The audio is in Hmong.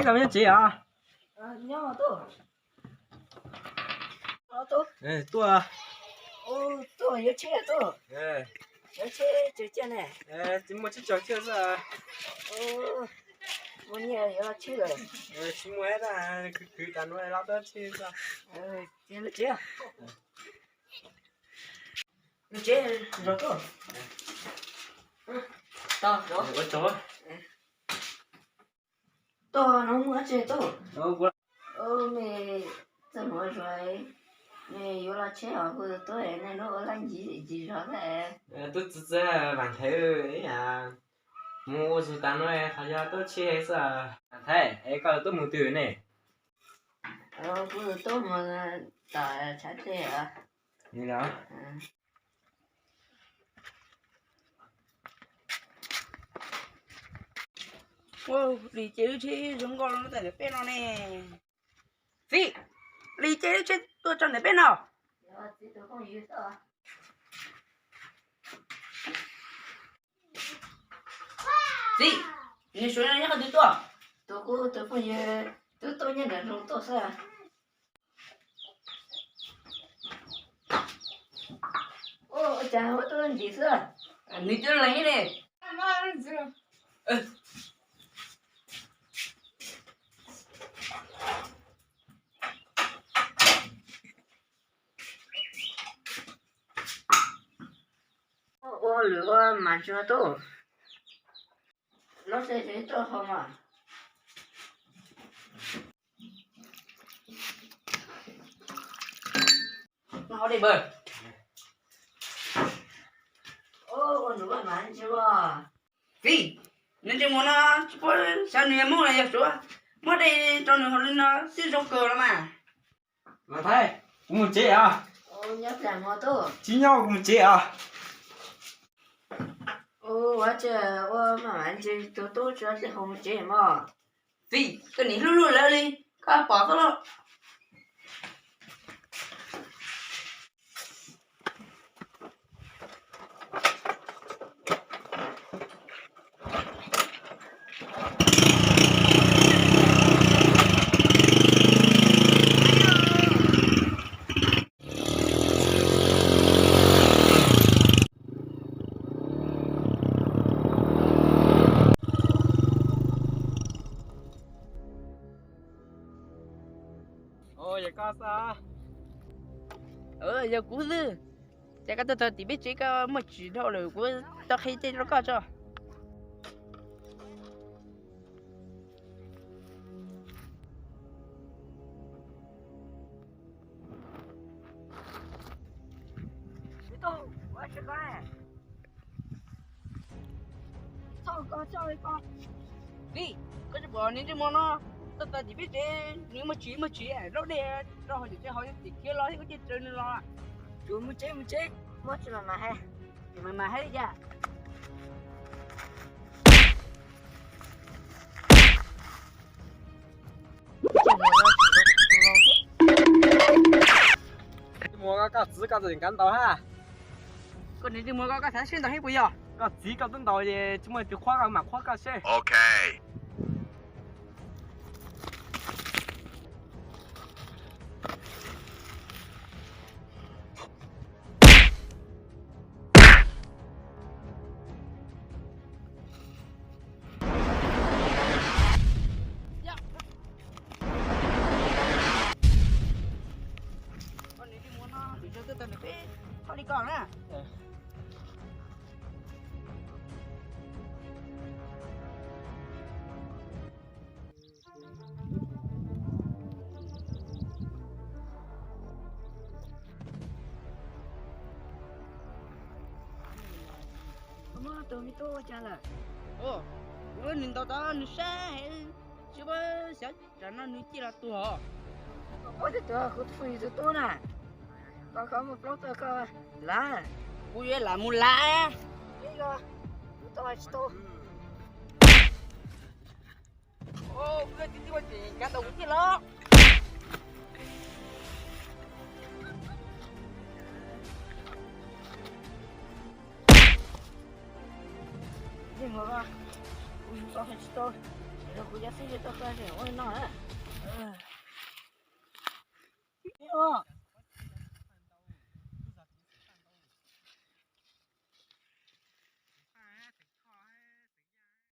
Koj nyob tsev os? Tuaj, tuaj, yuav tsheb tuaj. Yuav tsheb tsaws caj ne. Tsis muaj tsheb tsaws caj xwb. Muaj nyiaj yuav tsheb lawm. Tsis muaj, khwv khwv tas nuav los tau tsheb xwb. Tsev zov tuaj. Ua tsaug. Tuaj no muaj dab tsi tuaj? Mej txawj hmoov zoo, mej yuav los tsheb os, kuv tus tub nej hnub ua laj ncig zog thiab. Tub txwv txwv Vam Thaiv, mus ua zug tas no qhov yog tub tsheb xwb. Vam Thaiv, es koj tub mus twg ne? Kuv tus tub mus tom tshav dlej. Ua li ces lub tsheb zoo nkauj los tawm ntawm peb no ne. Txiv, li ces lub tsheb tuaj txog ntawm peb no. Txiv, nws suav nyob qhov twg tuaj? Tus kuv tus phooj ywg twb tuaj nyob nram nroog tuaj xwb. Ua cas ua tuaj ntsis xwb? Nws twb lees ne. Ua lwm ua mas tsis ua tub. Lub tsheb tsis tuaj hauv mas. Txiv, nws ntsej muag no tsis paub xyov nws yog Hmoob los yog Suav, muab dej rau nws haus li no xwb zoo kawg los mas. Vam Thaiv, kuv mus tsev os. Tsis nyob, kuv mus tsev os. Ua tsaug, ua mas ntsis tus tub tsis txawj hauv mus tsev mog. Txiv, koj nim hlub hlub lawv li, koj pom xwb lauj. Yog koj xwb. Yog kuv xwb. Ces koj tuaj txog tim peb tsev koj muaj tsim dhau lawm, kuv tau qhia tej rau koj tso. Txiv, koj tsis pom nws ntsej muag no, txog tim peb tsev nws muaj tsim muaj tsim, zaub dej rau hauv tsev, hauv tsev khiav los thiab, koj cia raws nws los. Tsuas mus tsev mus tsev, muab tsis mas mas hais, tsis mas mas hais li cas. Muag koj txiv koj txawm nkav ntaus hab. Koj niam tij muag koj, koj xav sib ntaus hab puas yog? Koj txiv koj twb ntaus es tsis muaj tus qhuab koj mam qhuab koj seb. Koj niam tij muag no lwm zaus tuaj txog ntawm peb txhob li koj na. Muab tus me tub ua cas lawm? Kuv nws ntaus tau nws sab heev, tsis paub xyov tsam no nws ciaj los tuag. Koj paub tias kuv tus phooj ywg tus tub na, koj koj muaj plaub tuaj koj lav. Kuv yuav lam mus lav. Kuv tau hais tsis tau. Kuv tib tib ua ces nkav ntaus kuv thiab los. Yeej mus, kuv tau hais tsis tau. Kuv cov xib hwb tuaj txog ces ua li no lawm.